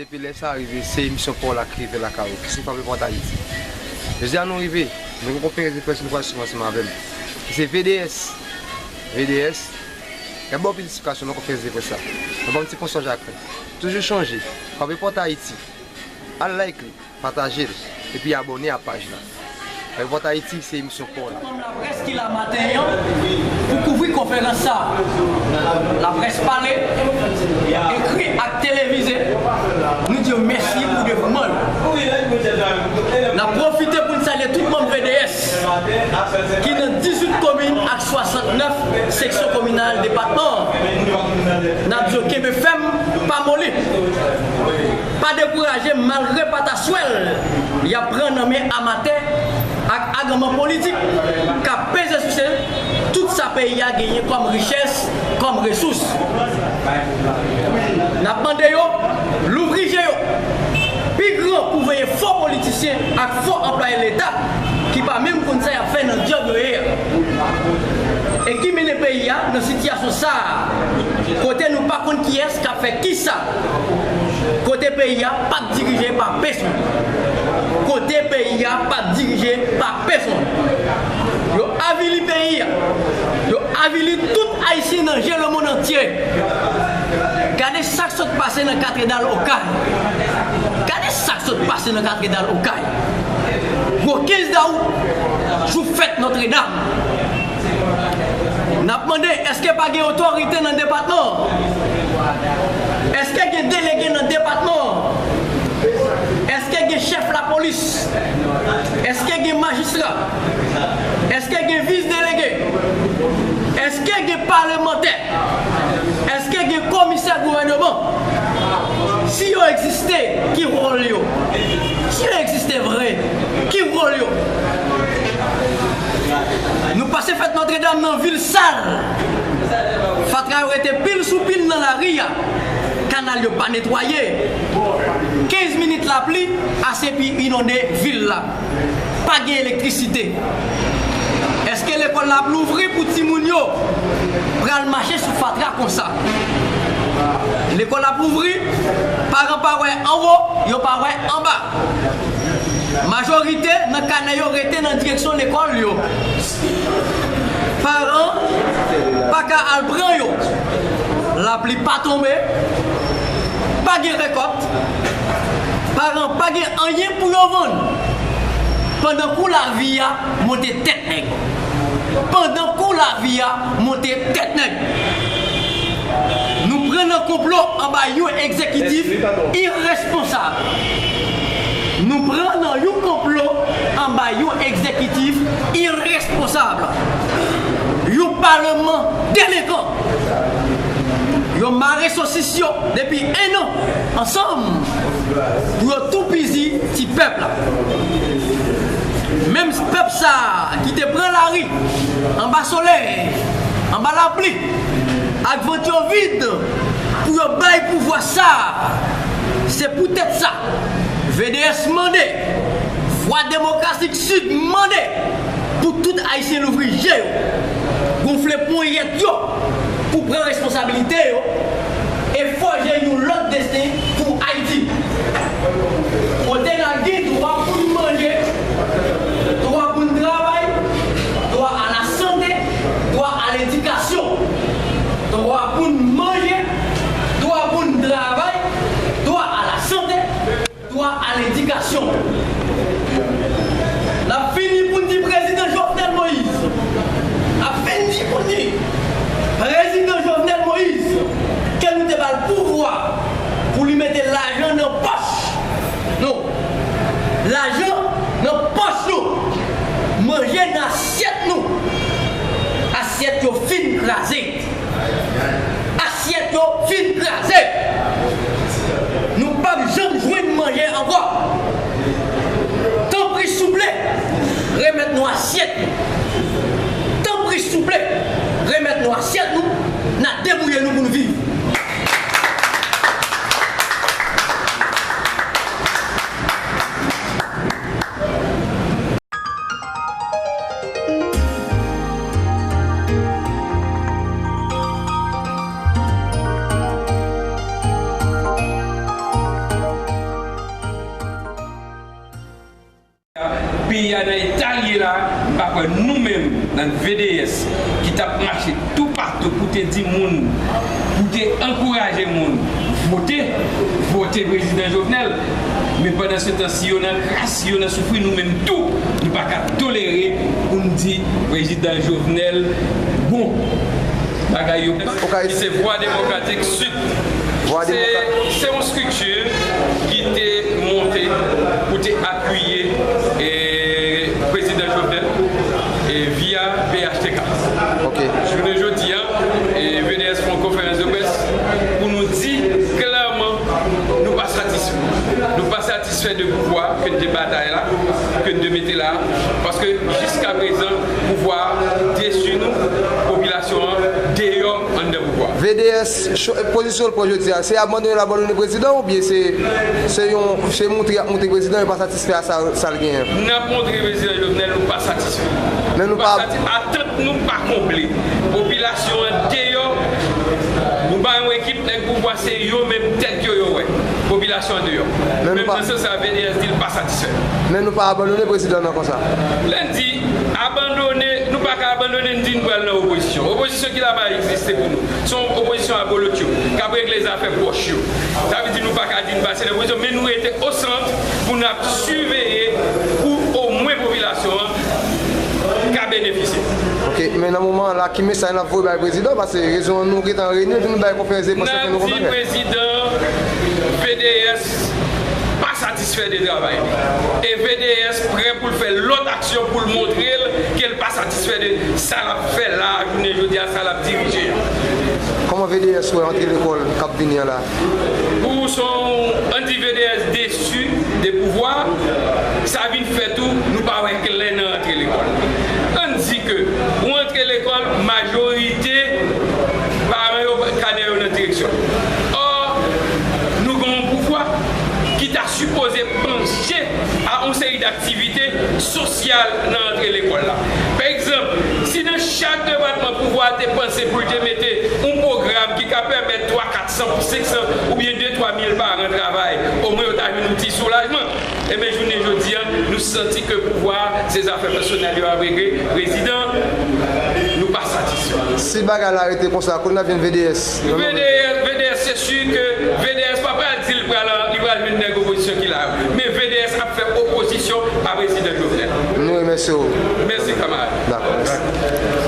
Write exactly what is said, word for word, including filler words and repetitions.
Depi lè sa rive, se emisyon pa w la ki rive lakay ou, ki se Frape Pòt Ayiti. Jodi a nou rive, nou gen konferans de près nou pral swiv ansanm avè m. Ki se V D S. V D S, n ap ba w plis esplikasyon nan konferans de près la. Nan ban m ti pon sonj ak. Toujou chonje, Frape Pòt Ayiti. Al like li, pataje l, epi abòne a paj la. Frape Pòt Ayiti, se emisyon pa w la. Laprès ki la maten an pou kouvri konferans sa a. Laprès pale, ekri ak televize, nou di yo mèsi pou devouman yo. N ap pwofite pou n salye tout manm V D S ki nan dizuit komin ak swasantnèf seksyon kominal depatman an. N ap di yo kenbe fèm, pa moli. Pa dekouraje malgre pataswèl y ap pran nan men amatè ak aganman politik k ap peze sou se tout sa peyi a genyen kòm richès, kòm resous. N ap mande yo louvri je yo pi gran pou veye fo politisyen ak fo anplwaye Leta ki pa menm konn sa y ap fè nan djòb yo ye a, e ki mennen peyi a nan sitiyasyon sa a, kote nou pa konn kiyès k ap fè kisa, kote peyi a p ap dirije pa pèsonn, kote peyi a p ap dirije pa pèsonn. Yo avili peyi a, yo avili tout Ayisyen nan je lemonn antye. Gade sa k sot pase nan Katedral Okay. Gade sa k sot pase nan Katedral Okay. Gwo kenz dawout, jou fèt Nòtredam. N ap mande, èske pa gen otorite nan depatman an? Èske gen delege nan depatman an? Èske gen chèf lapolis? Èske gen majistra? Èske gen vis delege? Èske gen palemantè? Èske gen komisè gouvèneman? Si yo egziste, ki wòl yo? Si yo egziste vre, ki wòl yo? Nou pase fèt Nòtredam nan vil sal. Fatra yo rete pil sou pil nan lari a. Kanal yo pa netwaye. Kenz minit lapli, ase pi inonde vil la. Pa gen elektrisite. Èske lekòl la ap louvri pou timoun yo pral mache sou fatra konsa? Lekòl ap louvri, paran pa wè anwo, yo pa wè anba. Majorite nan kanè yo rete nan direksyon lekòl yo. Paran pa ka al pran yo. Lapli pa tonbe, pa gen rekòt, paran pa gen anyen pou yo vann. Pandan kou lavi a monte tèt nèg. Pandan kou lavi a monte tèt nèg. Nou pran nan konplo anba yon egzekitif iresponsab. Nou pran nan yon konplo anba yon egzekitif iresponsab. Yon palman delenkan. Yo mare sosis yo depi en an ansanm pou yo toupizi ti pèp la. Menm pèp sa a ki te pran lari anba solèy, anba lapli, ak vant yo vid pou yo bay pouvwa sa a. Se poutèt sa, V D S mande, Vwa Demokratik Sid mande pou tout Ayisyen louvri je yo, gonfle ponyèt yo pou pran responsabilite yo e fòje yon lòt desten pou Ayiti. Kote n ap gen dwa pou n manje, dwa pou n travay, dwa a la sante, dwa a ledikasyon. Dwa pou n manje, dwa pou n travay, dwa a la sante, dwa a ledikasyon. N ap fini pou n di prezidan Jovenel Moïse, n ap fin di pou n di prezidan Jovenel Moïse ke nou te ba l pouvwa pou li mete lajan nan pòch nou. Lajan nan pòch nou. Manje nan asyèt nou. Asyèt yo fin kraze. Asyèt yo fin kraze. Nou p ap janm jwenn manje ankò. a nan eta l ye la, m pa kwè nou menm nan V D S ki t ap mache toupatou pou te di moun, pou te ankouraje moun vote, vote prezidan Jovenel. Men pandan se tan, si yo nan kras, si yo nan soufri, nou menm tou, nou pa ka tolere pou n di prezidan Jovenel bon. Bagay yo pa, se Vwa Demokratik Sid. Se yon estrikti ki te monte pou te apiye prezidan Jovenel via P H T K. Jounen jodi a, V D S fè yon konferans de près pou nou di klèman nou pa satisfè. Nou pa satisfè de pouvwa ke n te batay la, ke n te mete la, paske jiska prezan pouvwa desi nou, popilasyon an deyò anndan pouvwa. V D S, pozisyon l pran jodi a, se abandone l abandone prezidan oubyen se, se yon, se montre y ap montre prezidan yo pa satisfè a sa, sa l genyen? N ap montre prezidan Jovenel nou pa satisfè. Men nou pa, atant nou pa konble. Popilasyon an deyò. Nou pa yon ekip nèg pouvwa, se yo menm tèt yo yo wè. Popilasyon an deyò. Menm nan sans sa, V D S di l pa satisfè. Men nou pa abandone prezidan nan konsa. Lè n di abandone, nou pa ka abandone n di n pral nan opozisyon. Opozisyon ki la pa egziste pou nou. Se yon opozisyon abolotyo k ap regle zafè pwòch yo. Sa vle di nou pa ka di n pase nan opozisyon, men nou rete osant pou n ap siveye pou omwen popilasyon an ka benefisye. Ok, men nan moman an la, ki mesaj n ap voye bay prezidan? Paske rezon an nou gentan reyini pou nou bay konferans de près ke nou kontan fè. N ap di prezidan, V D S pa satisfè de travay li. E V D S prè pou l fè lòt aksyon pou l montre l ke l pa satisfè de sa l ap fè la a, jounen jodi a, sa l ap dirije a. Kòman V D S wè antre lekòl k ap vini an la? Pou w son anti V D S desi de pouvwa, sa vin fè tou, nou pa wè klè nan antre lekòl. Ann di ke ou antre lekòl, majorite paran yo, kanè yo nan direksyon. Ò, nou gen yon pouvwa ki ta sipoze panche a yon seri aktivite sosyal nan rantre lekòl la. Pa egzanp, si nan chak depatman pouvwa a te panse pou l te mete yon pwogram ki ka pèmèt twa, kat san, senk san oubyen de, twa mil paran travay, omwen yo ta jwenn yon ti soulajman. Ebyen, jounen jodi a, nou santi ke pouvwa a, se zafè pèsonèl yo ap regle. Prezidan, nou pa satisfè. Si bagay la rete konsa, kounye a vin V D S. V D S, V D S, se si ke V D S pa pral di l pral, li pral jwenn nèg opozisyon ki la yo. Men V D S ap fè opozisyon a prezidan Jovenel. Nou remèsye w. Mèsi, kanmarad. Dakò, mèsi.